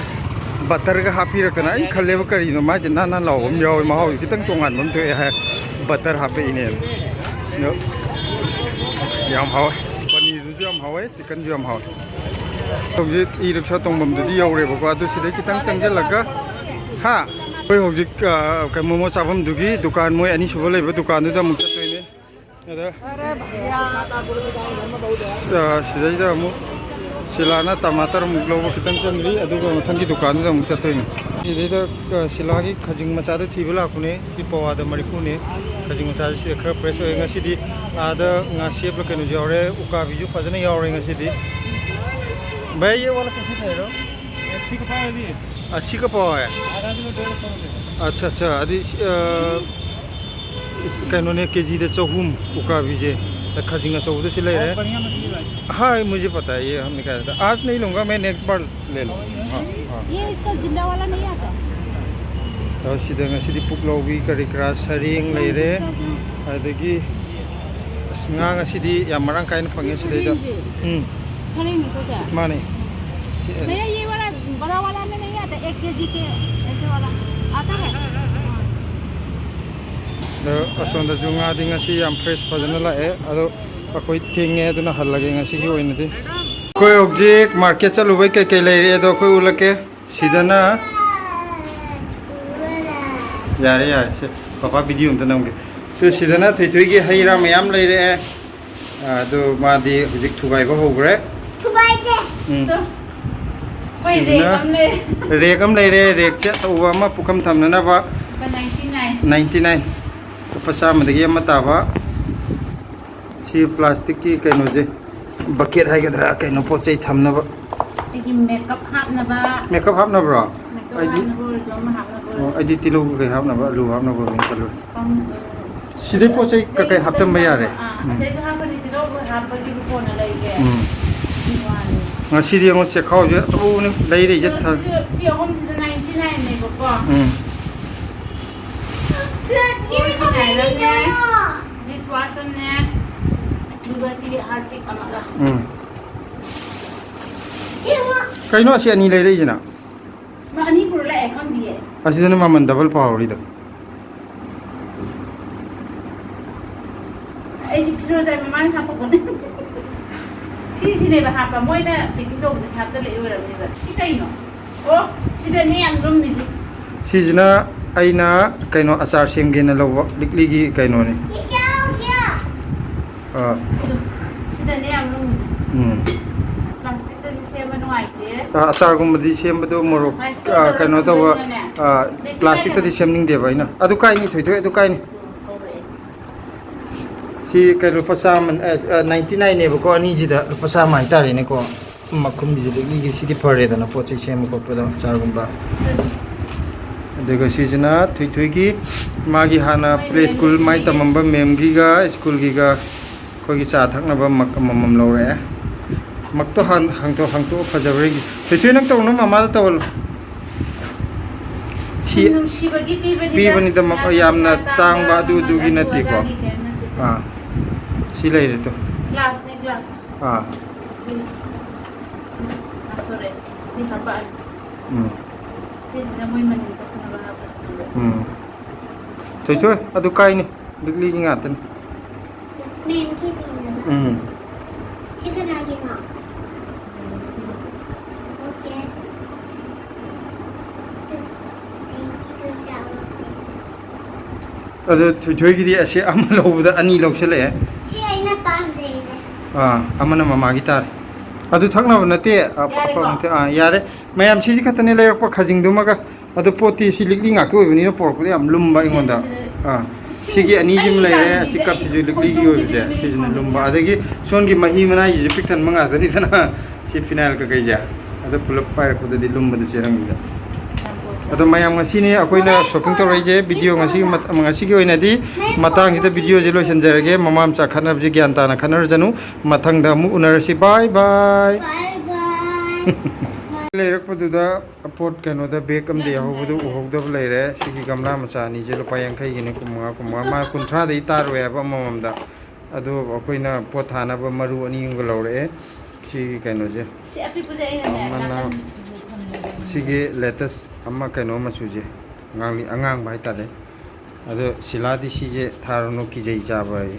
ꯕꯇꯔꯒ ꯍꯥꯞꯄꯤꯔꯛꯇꯅ, ꯑꯩꯅ ꯈꯜꯂꯦꯕ ꯀꯔꯤꯅꯣ ꯃꯥꯏꯁꯦ ꯅꯥꯟ ꯅꯥꯟ ꯂꯥꯎꯕ ꯑꯃ ꯌꯥꯎꯋꯦ, ꯃꯍꯥꯎꯁꯦ ꯈꯤꯇꯪ ꯇꯣꯉꯥꯟꯕ ꯑꯃ ꯊꯣꯛꯑꯦ ꯍꯥꯏ, ꯕꯇꯔ ꯍꯥꯞꯄꯛꯏꯅꯦꯅ꯫ ꯑꯗꯣ ꯌꯥꯝ ꯍꯥꯎꯋꯦ, ꯄꯅꯤꯔꯗꯨꯁꯨ ꯌꯥꯝ ꯍꯥꯎꯋꯦ, ꯆꯤꯛꯀꯟꯁꯨ ꯌꯥꯝ ꯍꯥꯎꯋꯦ꯫ ꯍꯧꯖꯤꯛ ꯏ ꯔꯤꯛꯁꯥ ꯇꯣꯡꯐꯝꯗꯨꯗꯤ ꯌꯧꯔꯦꯕꯀꯣ, ꯑꯗꯨ ꯁꯤꯗꯩ ꯈꯤꯇꯪ ꯆꯪꯁꯤꯜꯂꯒ, ꯍꯥ, ꯑꯩꯈꯣꯏ ꯍꯧꯖꯤꯛ, ꯑꯥ, ꯀꯩ, ꯃꯣꯃꯣ ꯆꯥꯐꯝꯗꯨꯒꯤ ꯗꯨꯀꯥꯟ, ꯃꯣꯏ ꯑꯅꯤꯁꯨꯕ ꯂꯩꯕ ꯗꯨꯀꯥꯟꯗꯨꯗ ꯑꯃꯨꯛ ꯆꯠꯇꯣꯏꯅꯦ꯫ ꯑꯗ, ꯑ, ꯁꯤꯗꯩꯗ ꯑꯃꯨꯛ ꯁꯤꯂꯥꯅ ꯇꯃꯥꯇꯔ ꯑꯃꯨꯛ ꯂꯧꯕ ꯈꯤꯇꯪ ꯆꯪꯗ꯭ꯔꯤ, ꯑꯗꯨꯒ ꯃꯊꯪꯒꯤ ꯗꯨꯀꯥꯟꯗꯨꯗ ꯑꯃꯨꯛ ꯆꯠꯇꯣꯏꯅꯦ꯫ ꯁꯤꯗꯩꯗ, ꯑ, ꯁꯤꯂꯥꯒꯤ ꯈꯖꯤꯡ ꯃꯆꯥꯗꯣ ꯊꯤꯕ ꯂꯥꯛꯄꯅꯦ꯫ ꯁꯤ ꯄꯋꯥꯗ ꯃꯔꯤꯐꯨꯅꯦ꯫ ꯈꯖꯤꯡ ꯃꯆꯥꯁꯦ ꯁꯤꯗ ꯈꯔ ꯐ꯭ꯔꯦꯁ ꯑꯣꯏꯌꯦ꯫ ꯉꯁꯤꯗꯤ ꯑꯥꯗ ꯉꯥ ꯁꯦꯞꯂ ꯀꯩꯅꯣꯁꯨ ꯌꯥꯎꯔꯦ, ꯎꯀꯥꯕꯤꯁꯨ ꯐꯖꯅ ꯌꯥꯎꯔꯦ ꯉꯁꯤꯗꯤ꯫ ꯚꯩꯌꯥ, ꯌꯦ ꯋꯥꯂꯥ ꯀꯩꯁꯦ ꯗꯦ ꯔꯍꯦ ꯍꯣ? ꯑꯁꯤ ꯀ ꯄꯥꯎ ꯑꯦ? ꯑꯁꯤ ꯀ ꯄꯥꯎ ꯑꯦ? ꯑꯗꯨꯗꯤ, ꯑ, ꯀꯩꯅꯣꯅꯦ, ꯀꯦꯖꯤꯗ ꯆꯍꯨꯝ ꯎꯀꯥꯕꯤꯁꯦ꯫ ꯈꯖꯤꯡ ꯑꯆꯧꯕꯗ ꯁꯤ ꯂꯩꯔꯦ꯫ हाँ, मुझे पता है, ये हमने खाया था। आज नहीं लूँगा, मैं नेक्स्ट बार ले लूँगा। हाँ, हाँ। ये इसका जिंदा वाला नहीं आता? ꯑ, ꯁꯤꯗ ꯉꯁꯤꯗꯤ ꯄꯨꯛꯂꯥꯎꯕꯤ, ꯀꯔꯤ ꯀꯔꯥ, ꯁꯔꯦꯡ ꯂꯩꯔꯦ꯫ ꯑꯗꯒꯤ ꯑꯁ, ꯉꯥ ꯉꯁꯤꯗꯤ ꯌꯥꯝ ꯃꯔꯥꯡ ꯀꯥꯏꯅ ꯐꯪꯉꯦ ꯁꯤꯗꯩꯗ꯫ ꯁꯔꯦꯡꯁꯦ꯫ ꯎꯝ꯫ ꯁꯔꯦꯡꯅꯤꯀꯣ ꯁꯦ? ꯃꯥꯅꯦ꯫ ꯁꯤ, ꯑ, भैया, ये वाला बड़ा वाला में नहीं आता, एक केजी के ऐसे वाला आता है? ꯑꯗꯣ ꯑꯁꯣꯝꯗꯁꯨ ꯉꯥꯗꯤ ꯉꯁꯤ ꯌꯥꯝ ꯐ꯭ꯔꯦꯁ ꯐꯖꯅ ꯂꯥꯛꯑꯦ꯫ ꯑꯗꯣ ꯑꯩꯈꯣꯏ ꯊꯦꯡꯉꯦ, ꯑꯗꯨꯅ ꯍꯜꯂꯒꯦ ꯉꯁꯤꯒꯤ ꯑꯣꯏꯅꯗꯤ꯫ ꯑꯩꯈꯣꯏ ꯍꯧꯖꯤꯛ ꯃꯥꯔꯀꯦꯠ ꯆꯠꯂꯨꯕꯩ ꯀꯩꯀꯩ ꯂꯩꯔꯦ ꯑꯗꯣ ꯑꯩꯈꯣꯏ ꯎꯠꯂꯛꯀꯦ꯫ ꯁꯤꯗꯅ, ꯌꯥꯔꯦ, ꯌꯥꯔꯦ, ꯁꯦ, ꯄꯄꯥ ꯚꯤꯗꯤꯑꯣ ꯑꯝꯇ ꯅꯝꯒꯦ꯫ ꯁꯤꯗꯅ ꯊꯣꯏꯊꯣꯏꯒꯤ ꯍꯩ ꯔꯥ ꯃꯌꯥꯝ ꯂꯩꯔꯛꯑꯦ꯫ ꯑꯗꯨ ꯃꯥꯗꯤ ꯍꯧꯖꯤꯛ ꯊꯨꯒꯥꯏꯕ ꯍꯧꯈ꯭ꯔꯦ꯫ ꯊꯨꯒꯥꯏꯗꯦ꯫ ꯎꯝ꯫ ꯑꯩꯈꯣꯏ ꯁꯤꯗꯅ ꯔꯦꯛ ꯑꯃ ꯂꯩ꯫ ꯔꯦꯛ ꯑꯃ ꯂꯩꯔꯦ, ꯔꯦꯛꯁꯦ ꯑꯆꯧꯕ ꯑꯃ ꯄꯨꯈꯝ ꯊꯝꯅꯅꯕ꯫ ꯂꯨꯄꯥ ninety nine꯫ Ninety nine꯫ ꯂꯨꯄꯥ ꯆꯥꯝꯃꯗꯒꯤ ꯑꯃ ꯇꯥꯕ꯫ ꯁꯤ ꯄ꯭ꯂꯥꯁꯇꯤꯛꯀꯤ ꯀꯩꯅꯣꯁꯦ, ꯕꯀꯦꯠ ꯍꯥꯏꯒꯗ꯭ꯔꯥ, ꯀꯩꯅꯣ, ꯄꯣꯠ ꯆꯩ ꯊꯝꯅꯕ꯫ ꯑꯩꯒꯤ ꯃꯦꯀꯞ ꯍꯥꯞꯅꯕ꯫ ꯃꯦꯀꯞ ꯍꯥꯞꯅꯕ꯭ꯔꯣ? ꯃꯦꯀꯞ ꯑꯩꯗꯤ ꯍꯥꯞꯅꯕ ꯑꯣꯏꯔꯁꯨ ꯑꯃ ꯍꯥꯞꯅꯕ ꯑꯣ, ꯑꯣꯏꯔꯁꯨ꯫ ꯑꯩꯗꯤ ꯇꯤꯜꯍꯧ ꯀꯩꯀꯩ ꯍꯥꯞꯅꯕ, ꯑꯂꯨ ꯍꯥꯞꯅꯕ ꯑꯣꯏꯅ ꯈꯜꯂꯨꯔꯦ꯫ ꯄꯥꯝ-, ꯑ, ꯁꯤꯗꯩ ꯄꯣꯠ ꯆꯩ ꯀꯩꯀꯩ ꯍꯥꯞꯆꯤꯟꯕ ꯌꯥꯔꯦ꯫ ꯑꯥ, ꯎꯝ꯫ ꯑꯁꯤꯗꯩꯁꯨ ꯍꯥꯞꯄꯅꯤ, ꯇꯤꯜꯍꯧ ꯍꯥꯞꯄꯒꯤꯁꯨ ꯀꯣꯟꯅ ꯂꯩꯒꯦ꯫ ꯎꯝ꯫ ꯁꯤ ꯋꯥꯅꯤ꯫ ꯉꯁꯤꯗꯤ ꯌꯦꯡꯉꯣ, ꯆꯦꯈꯥꯎꯁꯦ ꯑꯆꯧꯕꯅꯤ ꯂꯩꯔꯤꯁꯦ꯫ ꯑꯗꯣ ꯁꯤ, ꯁꯤ ꯑꯍꯨꯝꯁꯤꯗ ninety nine ꯅꯦꯕꯀꯣ꯫ ꯎꯝ꯫ Ninety nine ꯑꯃꯅꯦ, dishwash ꯑꯃꯅꯦ, ꯑꯗꯨꯒ ꯁꯤꯒꯤ Harpic ꯑꯃꯒ꯫ ꯎꯝ꯫ ꯀꯩꯅꯣ ꯑꯁꯤ ꯑꯅꯤ ꯂꯩꯔꯛꯏꯁꯤꯅ? ꯃꯥ ꯑꯅꯤ ꯄꯨꯔ ꯂꯥꯛꯑꯦ, ꯈꯪꯗꯤꯌꯦ꯫ ꯑꯁꯤꯗꯅ ꯃꯃꯜ double ꯄꯥꯍꯧꯔꯤꯗꯣ꯫ ꯑꯩꯗꯤ ꯐꯤꯔꯣꯖꯥꯏ ꯃꯃꯥꯅ ꯍꯥꯞꯄꯛꯄꯅꯦ꯫ ꯁꯤꯁꯤꯅꯦꯕ ꯍꯥꯞꯄ, ꯃꯣꯏꯅ packing ꯇꯧꯕꯗ ꯁꯤ ꯍꯥꯞꯆꯜꯂꯛꯏ ꯑꯣꯏꯔꯝꯅꯦꯕ꯫ ꯁꯤ ꯀꯩꯅꯣ? ꯑꯣ, ꯁꯤꯗꯅꯦ ꯌꯥꯝ ꯂꯨꯝꯃꯤꯁꯦ꯫ ꯁꯤꯁꯤꯅ ꯑꯩꯅ ꯀꯩꯅꯣ ꯑꯆꯥꯔ ꯁꯦꯝꯒꯦꯅ ꯂꯧꯕ ꯂꯤꯛꯂꯤꯒꯤ ꯀꯩꯅꯣꯅꯤ꯫ ꯑꯥ꯫ ꯁꯤꯗꯅꯦ ꯌꯥꯝ ꯂꯨꯝꯃꯤꯁꯦ꯫ ꯎꯝ꯫ Plastic ꯇꯗꯤ ꯁꯦꯝꯕ ꯅꯨꯡꯉꯥꯏꯇꯦ꯫ ꯑꯥ, ꯑꯆꯥꯔꯒꯨꯝꯕꯗꯤ ꯁꯦꯝꯕꯗꯣ ꯃꯣꯔꯣꯛ, rice ꯑꯥ, cooker ꯀꯩꯅꯣ ꯇꯧꯕ, ꯊꯝꯕꯅꯤꯅꯅꯦ꯫ ꯑꯥ, ꯑꯗꯩ ꯁꯤ plastic ꯇꯗꯤ ꯀꯥꯏꯗꯅꯣ? ꯁꯦꯝꯅꯤꯡꯗꯦꯕ ꯑꯩꯅ꯫ ꯑꯗꯨ ꯀꯥꯏꯅꯤ, ꯊꯣꯏꯊꯣꯏ, ꯑꯗꯨ ꯀꯥꯏꯅꯤ꯫ ꯁꯤ ꯀꯩꯅꯣ ꯂꯨꯄꯥ ꯆꯥꯝꯃ, ꯑ, ꯑ, ninety nine ꯅꯦꯕꯀꯣ, ꯑꯅꯤꯁꯤꯗ ꯂꯨꯄꯥ ꯆꯥꯝꯃ ꯍꯥꯏꯇꯥꯔꯦꯅꯦꯀꯣ꯫ ꯃꯈꯨꯝꯁꯤꯗ ꯂꯤꯛꯂꯤꯒꯤ ꯁꯤꯗꯤ ꯐꯔꯦꯗꯅ, ꯄꯣꯠ ꯆꯩ ꯁꯦꯝꯕ ꯈꯣꯠꯄꯗ ꯑꯆꯥꯔꯒꯨꯝꯕ꯫ ꯑꯗꯨꯒ ꯁꯤꯁꯤꯅ ꯊꯣꯏꯊꯣꯏꯒꯤ, ꯃꯥꯒꯤ ꯍꯥꯟꯅ play school ꯃꯥꯏ ꯇꯝꯃꯝꯕ ꯃꯦꯝꯒꯤꯒ ꯁ꯭ꯀꯨꯜꯒꯤꯒ ꯑꯩꯈꯣꯏꯒꯤ ꯆꯥ ꯊꯛꯅꯕ ꯃꯛ ꯑꯃꯃꯝ ꯂꯧꯔꯛꯑꯦ꯫ ꯃꯛꯇꯣ ꯍꯥꯟ-, ꯍꯥꯡꯇꯣꯛ-, ꯍꯥꯡꯇꯣꯛꯑ ꯐꯖꯕ꯭ꯔꯥ ꯌꯦꯡꯒꯦ꯫ ꯊꯣꯏꯊꯣꯏ, ꯅꯪ ꯇꯧꯅꯨ, ꯃꯃꯥꯗ ꯇꯧꯍꯜꯂꯣ꯫ ꯁꯤ ꯁꯨꯝ ꯅꯨꯡꯁꯤꯕꯒꯤ ꯄꯤꯕꯅꯤꯗ, ꯄꯤꯕꯅꯤꯗ, ꯃ-, ꯌꯥꯝꯅ ꯌꯥꯝꯅ ꯄꯩꯁꯥ ꯇꯥꯡꯕ ꯇꯥꯡꯕ ꯑꯗꯨ ꯃꯃꯜ ꯑꯗꯨꯒꯤ ꯑꯗꯨ ꯅꯠꯇꯦꯀꯣ꯫ ꯑꯗꯥꯒꯤ ꯀꯩꯝ ꯅꯠꯇꯦ꯫ ꯑꯥ꯫ ꯁꯤ ꯂꯩꯔꯦ ꯇꯣ꯫ Glass ꯅꯦ, glass꯫ ꯑꯥ꯫ ꯎꯝ꯫ ꯂꯥꯛꯇꯣꯔꯦ꯫ ꯁꯤ ꯍꯥꯄꯛꯑꯅꯤ꯫ ꯎꯝ꯫ ꯁꯤꯁꯤꯅ ꯃꯣꯏ ꯃꯅꯤꯜ ꯆꯠꯇꯅꯕ ꯍꯥꯞꯄꯅꯦꯕ꯫ ꯎꯝ꯫ ꯊꯣꯏꯊꯣꯏ, ꯑꯗꯨ ꯀꯥꯏꯅꯤ꯫ ꯂꯤꯛꯂꯤꯒꯤ ꯉꯥꯛꯇꯅꯤ꯫ ꯃꯦꯝꯒꯤ ꯄꯤꯅꯕ꯫ ꯎꯝ꯫ ꯁꯤ ꯀꯅꯥꯒꯤꯅꯣ? OK꯫ ꯑꯩꯒꯤ ꯆꯥꯕ꯫ ꯑꯗꯣ ꯊꯣꯏꯊꯣꯏꯒꯤꯗꯤ ꯑꯁꯤ ꯑꯃ ꯂꯧꯕꯗ ꯑꯅꯤ ꯂꯧꯁꯜꯂꯛꯑꯦ꯫ ꯁꯤ ꯑꯩꯅ ꯄꯥꯝꯖꯩꯁꯦ꯫ ꯑꯥ, ꯑꯃꯅ ꯃꯃꯥꯒꯤ ꯇꯥꯔꯦ꯫ ꯑꯗꯨ ꯊꯛꯅꯕ ꯅꯠꯇꯦ꯫ ꯑ, ꯌꯥꯔꯦꯀꯣ? ꯑꯐꯕ ꯅꯠꯇꯦ꯫ ꯑꯥ, ꯌꯥꯔꯦ꯫ ꯃꯌꯥꯝ ꯁꯤꯁꯤ ꯈꯛꯇꯅꯦ ꯂꯩꯔꯛꯄ, ꯈꯖꯤꯡꯗꯨꯃꯒ꯫ ꯑꯗꯣ ꯄꯣꯠꯇꯤ ꯁꯤ ꯂꯤꯛꯂꯤ ꯉꯥꯛꯇ ꯑꯣꯏꯕꯅꯤꯅ ꯄꯣꯔꯛꯄꯗ ꯌꯥꯝ ꯂꯨꯝꯕ ꯑꯩꯉꯣꯟꯗ꯫ ꯁꯤꯁꯦ ꯑꯥ, ꯏꯁꯤꯡ ꯁꯤꯒꯤ ꯑꯅꯤꯁꯤꯃ ꯑꯩꯒꯤ ꯂꯩꯔꯦ꯫ ꯆꯥꯡꯁꯦ ꯁꯤ ꯀꯞꯁꯤꯁꯨ ꯂꯤꯛꯂꯤꯒꯤ ꯈꯣꯡꯗꯣꯝꯒꯤ ꯑꯣꯏꯕꯁꯦ, ꯂꯤꯛꯂꯤ ꯁꯤꯁꯤꯅ ꯁꯥꯡꯕ ꯂꯨꯝꯕ꯫ ꯃꯌꯥꯝ꯫ ꯑꯗꯒꯤ ꯁꯣꯝꯒꯤ ꯃꯍꯤ ꯃꯅꯥꯏꯁꯤꯁꯨ ꯄꯤꯛ ꯊꯟꯕ ꯉꯥꯛꯇꯅꯤꯗꯅ꯫ ꯁꯤ ꯐꯤꯅꯥꯏꯜ ꯀꯀꯩꯁꯦ꯫ ꯑꯗꯣ ꯄꯨꯂꯞ ꯄꯥꯏꯔꯛꯄꯗꯗꯤ ꯂꯨꯝꯕꯗ ꯆꯦꯜꯂꯝꯃꯤꯗ꯫ ꯑꯗꯣ ꯃꯌꯥꯝ, ꯉꯁꯤꯅꯦ ꯑꯩꯈꯣꯏꯅ shopping ꯇꯧꯔꯛꯏꯁꯦ꯫ Video ꯉꯁꯤꯒꯤ ꯃꯠ-, ꯉꯁꯤꯒꯤ ꯑꯣꯏꯅꯗꯤ ꯃꯇꯥꯡꯁꯤꯗ videoꯁꯦ ꯂꯣꯏꯁꯤꯟꯖꯔꯒꯦ꯫ ꯃꯃꯥ ꯃꯆꯥ ꯈꯠꯅꯕꯁꯦ ꯒ꯭ꯌꯥꯟ ꯇꯥꯅ ꯈꯠꯅꯔꯖꯅꯨ꯫ ꯃꯊꯪꯗ ꯑꯃꯨꯛ ꯎꯅꯔꯁꯤ꯫ Bye bye꯫ Bye bye꯫ ꯂꯩꯔꯛꯄꯗꯨꯗ ꯄꯣꯠ ꯀꯩꯅꯣꯗ bag ꯑꯃꯗꯤ ꯌꯥꯎꯍꯧꯕꯗꯨ ꯎꯍꯧꯗꯕ ꯂꯩꯔꯦ꯫ ꯁꯤꯒꯤ ꯒꯝꯂꯥ ꯃꯆꯥ ꯑꯅꯤꯁꯦ ꯂꯨꯄꯥ ꯌꯥꯡꯈꯩꯒꯤꯅꯦ, ꯀꯨꯟꯃꯉꯥ, ꯀꯨꯟꯃꯉꯥ꯫ ꯃꯥ ꯀꯨꯟꯊ꯭ꯔꯥꯗꯒꯤ ꯇꯥꯔꯣꯏ ꯍꯥꯏꯕ ꯑꯃꯃꯝꯗ꯫ ꯑꯗꯨ ꯑꯩꯈꯣꯏꯅ ꯄꯣꯠ ꯊꯥꯅꯕ ꯃꯔꯨ ꯑꯅꯤ ꯑꯃꯒ ꯂꯧꯔꯛꯑꯦ꯫ ꯁꯤꯒꯤ ꯀꯩꯅꯣꯁꯦ꯫ ꯁꯤ ꯑꯄꯤꯛꯄꯁꯦ ꯑꯩꯅꯅꯦ ꯑꯃꯅ ꯅꯥꯀꯟ ꯊꯝꯕꯅꯦ꯫ ꯁꯤꯒꯤ latest ꯑꯃ ꯀꯩꯅꯣ ꯃꯆꯨꯁꯦ, ꯉꯥꯡꯂꯤ-, ꯑꯉꯥꯡꯕ ꯍꯥꯏꯇꯥꯔꯦ꯫ ꯑꯗꯣ ꯁꯤꯂꯥꯗꯤ ꯁꯤꯁꯦ ꯊꯥꯔꯨꯅꯨ, ꯀꯤꯖꯩ ꯆꯥꯕ ꯑꯩ꯫